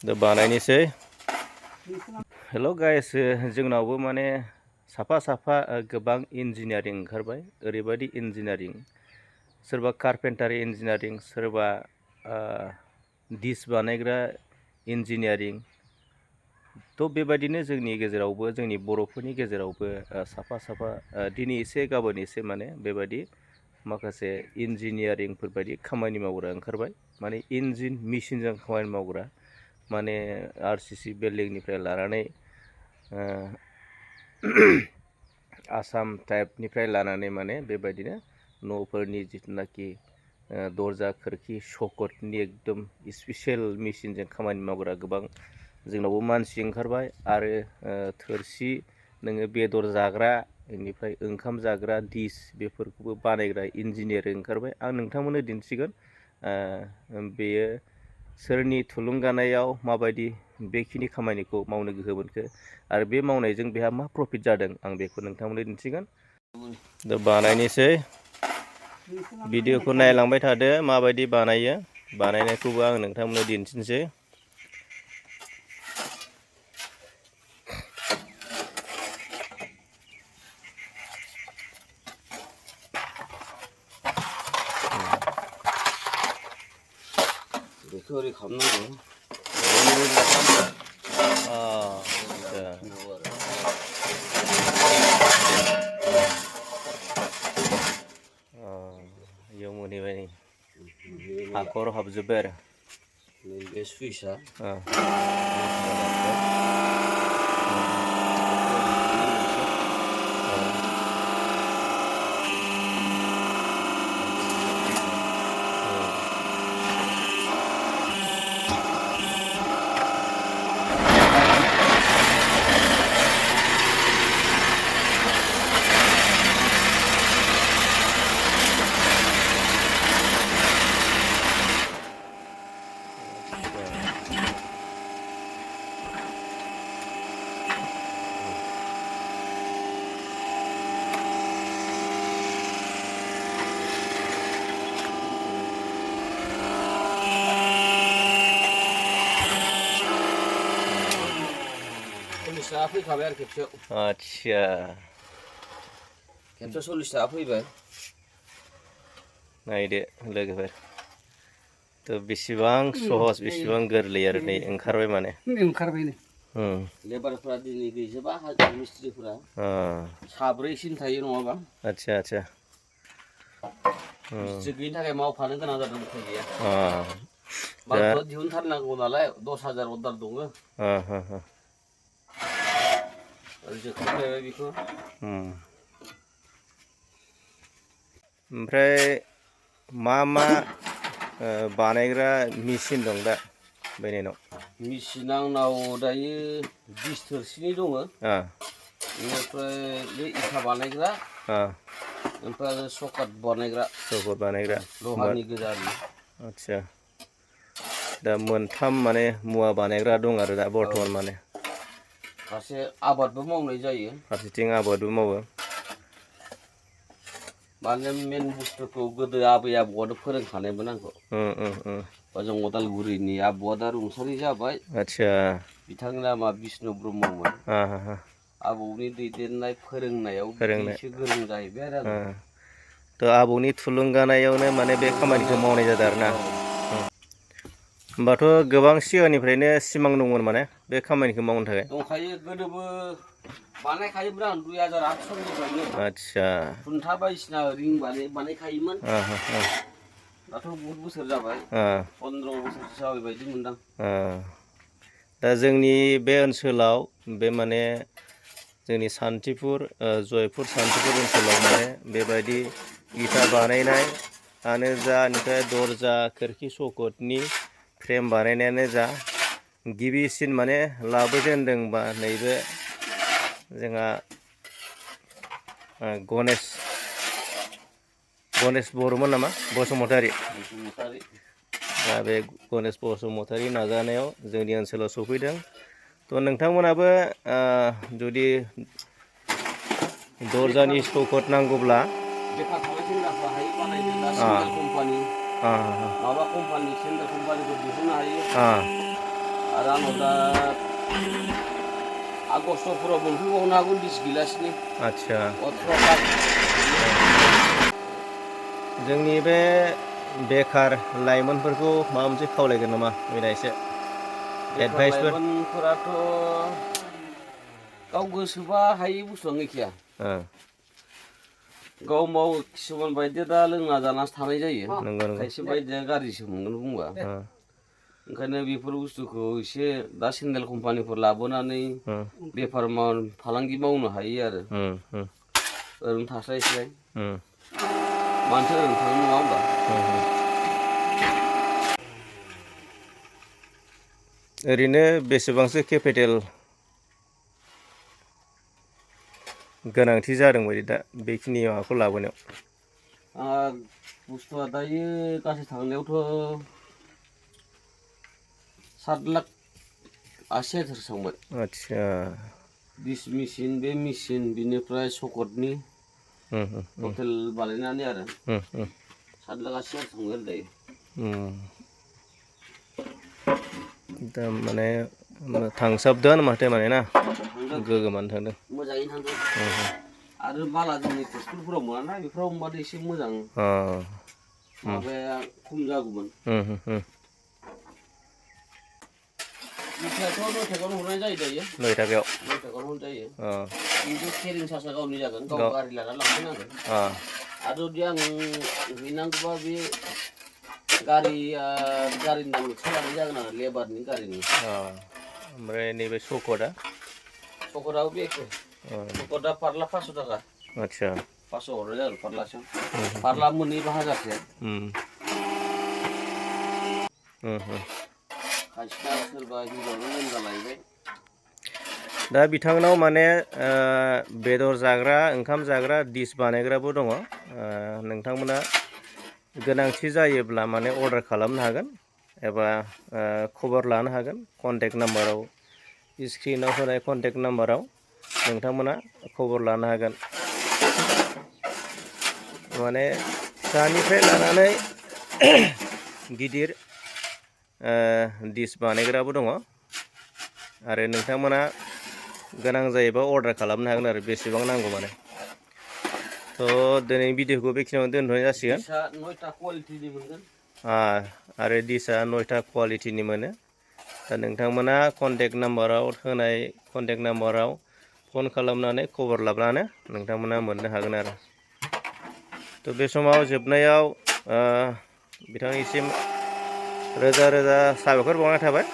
दा बानायनोसै। हेल' गाइस, जोंनावबो माने साफा साफा गोबां इन्जिनियारिं ओंखारबाय। ओरैबायदि इन्जिनियारिं, सोरबा कारपेन्टारि इन्जिनियारिं, सोरबा डिस बानायग्रा इन्जिनियारिं। थ' बेबायदिनो जोंनि गेजेरावबो, जोंनि बर'फोरनि गेजेरावबो साफा साफा दिनै एसे गाबोन एसे माने बेबायदि माखासे इन्जिनियारिंफोर बायदि खामानि मावग्रा ओंखारबाय। माने इन्जिन मेसिनजों खामानि मावग्रा, माने RCC बिल्डिंनिफ्राय लानानै आसाम टाइपनिफ्राय लानानै माने बेबायदिनो न'फोरनि जिथुनाखि दरजा खोरखि सकटनि एकदम स्पेसियेल मेसिनजों खामानि मावग्रा गोबां जोंनावबो मानसि ओंखारबाय। आरो थोरसि, नोङो बेदर जाग्रा, बेनिफ्राय ओंखाम जाग्रा डिस, बेफोरखौबो बानायग्रा इन्जिनियार ओंखारबाय। आं नोंथांमोननो दिन्थिगोन बेयो सोरनि थुलुंगानायाव माबायदि बेखिनि खामानिखौ मावनो गोहो मोनखो, आरो बे मावनायजों बेहा मा प्रफिट जादों, आं बेखौ नोंथांमोननो दिन्थिगोन। दा बानायनोसै। भिडिअखौ नायलांबाय थादो, माबायदि बानायो। बानायनायखौबो आं नोंथांमोननो दिन्थिनोसै। बेखौ ओरै खालामनांगौ। इयाव मोनहैबाय नै, हाखर हाबजोब्बाय आरो बे सुइसआ फैखाबाय आरो खेबसेयाव। आच्छा, खेबसेयाव 40 थाखा फैबाय। नायदो लोगोफोर, थ' बेसेबां सहस, बेसेबां गोरलै आरो नै ओंखारबाय माने। ओंखारबाय नै। लेबारफ्रा दिनै गैजोबा, मिस्ट्रिफोरा साब्रैसिम थायो नङाबा। आच्छा आच्छा। मिस्ट्रि गैयिनि थाखाय मावफानो गोनां जादों, उफाय गैया। मालखौ दिहुनथारनांगौ नालाय, 10,000 अर्डार दङ। जोबथारबाय बेखौ। ओमफ्राय मा मा बानायग्रा मेचिन दं दा बैनायनाव? मेचिन आंनाव दायो 20 थोरसिनि दङ। बेनिफ्राय बे इथा बानायग्रा, ओमफ्राय आरो सकट बानायग्रा। सकट बानायग्रा, लहानि गोजा। आच्छा। दा मोनथाम माने मुवा बानायग्रा दं आरो दा बर्थमान माने। फारसे आबादबो मावनाय जायो। फारसेथिं आबादबो मावो। माने मेन बुस्थुखौ गोदो आबै आबौआनो फोरोंखानायमोन आंखौ। जों अदालगुरिनि आबौआ दा रुंसारि जाबाय। आच्छा। बिथांनि नामा बिष्णु ब्रह्ममोन। आबौनि दैदेननाय फोरोंनायाव बिदिसो गोरों जाहैबाय आरो आं। थ' आबौनि थुलुंगानायावनो माने बे खामानिखौ मावनाय जादों आरो ना। होमबाथ' गोबां सिगांनिफ्रायनो सिमां दंमोन माने बे खामानिखौ मावनो थाखाय? दंखायो, गोदोबो बानायखायोमोन आं 2008 सननिफ्रायनो। आच्छा। खुन्था बायदिसिना रिं बानायखायोमोन। दाथ' बहुत बोसोर जाबाय, 15 बोसोरसो जाबाय बायदि मोनदां। दा जोंनि बे ओनसोलाव, बे माने जोंनि सान्थिपुर, जयपुर सान्थिपुर ओनसोलाव माने बेबायदि इथा बानायनायानो जा, ओमफ्राय दरजा खोरखि सकटनि फ्रेम बानायनायानो जा, गिबिसिन माने लाबोजेनदोंबा नैबे जोंहा गनेश बर'मोन नामा, बसुमतारी। दा बे गनेश बसुमतारी नाजानायाव जोंनि ओनसोलाव सफैदों। थ' नोंथांमोनाबो जुदि दरजानि सकट नांगौब्ला, बेफार फालांगि हायो बानायनो, दा सेन्ट्रेल कम्पानि, माबा कम्पानि, सेन्ट्रेल कम्पानिखौ दिहुननो हायो। आरो आंनाव दा आगष्टफोराव मोनफैबावनो हागौ डिस गिलासनि आदसा 18 लाख जोंनि बे बेखार लाइमोनफोरखौ माबा मोनसे खावलायगोन नामा बेना एसे बेखार एडभाइसफोर लाइमोनफोराथ' गाव गोसोबा हायै बुस्थुआनो गैखाया गाव माव किसुमान बायदिया दा लोंना जानासो थानाय जायो नंगौ खायसे बायदिया गाज्रिसो मोनगोन बुंबा ओंखायनो बेफोर बुस्थुखौ एसे दा सेन्देल कम्पानिफोर लाबोनानै बेफार फालांगि मावनो हायो आरो ओरैनो थास्लायस्लाय मानसि ओरैनो थाङो नङा होमबा ओरैनो बेसेबांसो केपिटेल गोनांथि जादों बायदि दा बेखिनि माबाखौ लाबोनायाव बुस्थुआ दायो गासै थांनायावथ' 7,80,000 थांबाय आदसा डिस मेचिन बे मेचिन बिनिफ्राय सकटनि टटेल बानायनानै आरो 7,80,000 थांबाय आरो दायो दा माने थांसाबदों माथो माने ना गोगोमानो थांदों मोजाङैनो थांदों आरो बाला जोंनि तेजपुरफोराव मोनाना बेफोराव मोनबाथाय एसे मोजां माबाया खम जागौमोन इथायाथ' 9 थाखायावनो हरनाय जायो दायो 9 थाखायाव 9 थाखायावनो हरजायो खिन्थु केरिं चार्जआ गावनि जागोन गाव गारि लानानै लांफैनांगोन आरो जुदि आं हैनांगौबा बे गारिनि नाम एक्सट्रा लानाय जागोन आरो लेबारनि गारिनि ओमफ्राय नैबे सकटआ सकटआबो बे एखे सकटआ फारला 500 थाखा आदसा 500 हरनाय जागोन फारलासिम फारला मोननै हाजारसे खायसेना सोरबा हिनजावनो लोमजा लायबाय दा बिथांनाव माने बेदर जाग्रा ओंखाम जाग्रा डिस बानायग्राबो दङ नोंथांमोना गोनांथि जायोब्ला माने अर्डार खालामनो हागोन एबा खबर लानो हागोन कन्टेक्ट नाम्बाराव स्क्रिनाव होनाय कन्टेक्ट नाम्बाराव नोंथांमोना खबर लानो हागोन माने फिसानिफ्राय लानानै गिदिर डिस बानायग्राबो दङ आरो नोंथांमोना गोनां जायोबा अर्डार खालामनो हागोन आरो बेसेबां नांगौ माने थ' दिनै भिडिअखौ बेखिनियावनो दोनथ'नाय जासिगोन आरो डिसआ 9टा कुवालिटिनि मोनो दा नोंथांमोना कन्टेक्ट नाम्बाराव होनाय कन्टेक्ट नाम्बाराव फन खालामनानै खबर लाब्लानो नोंथांमोना मोननो हागोन आरो थ' बे समाव जोबनायाव बिथांनिसिम रोजा रोजा साबायखर बावनाय थाबाय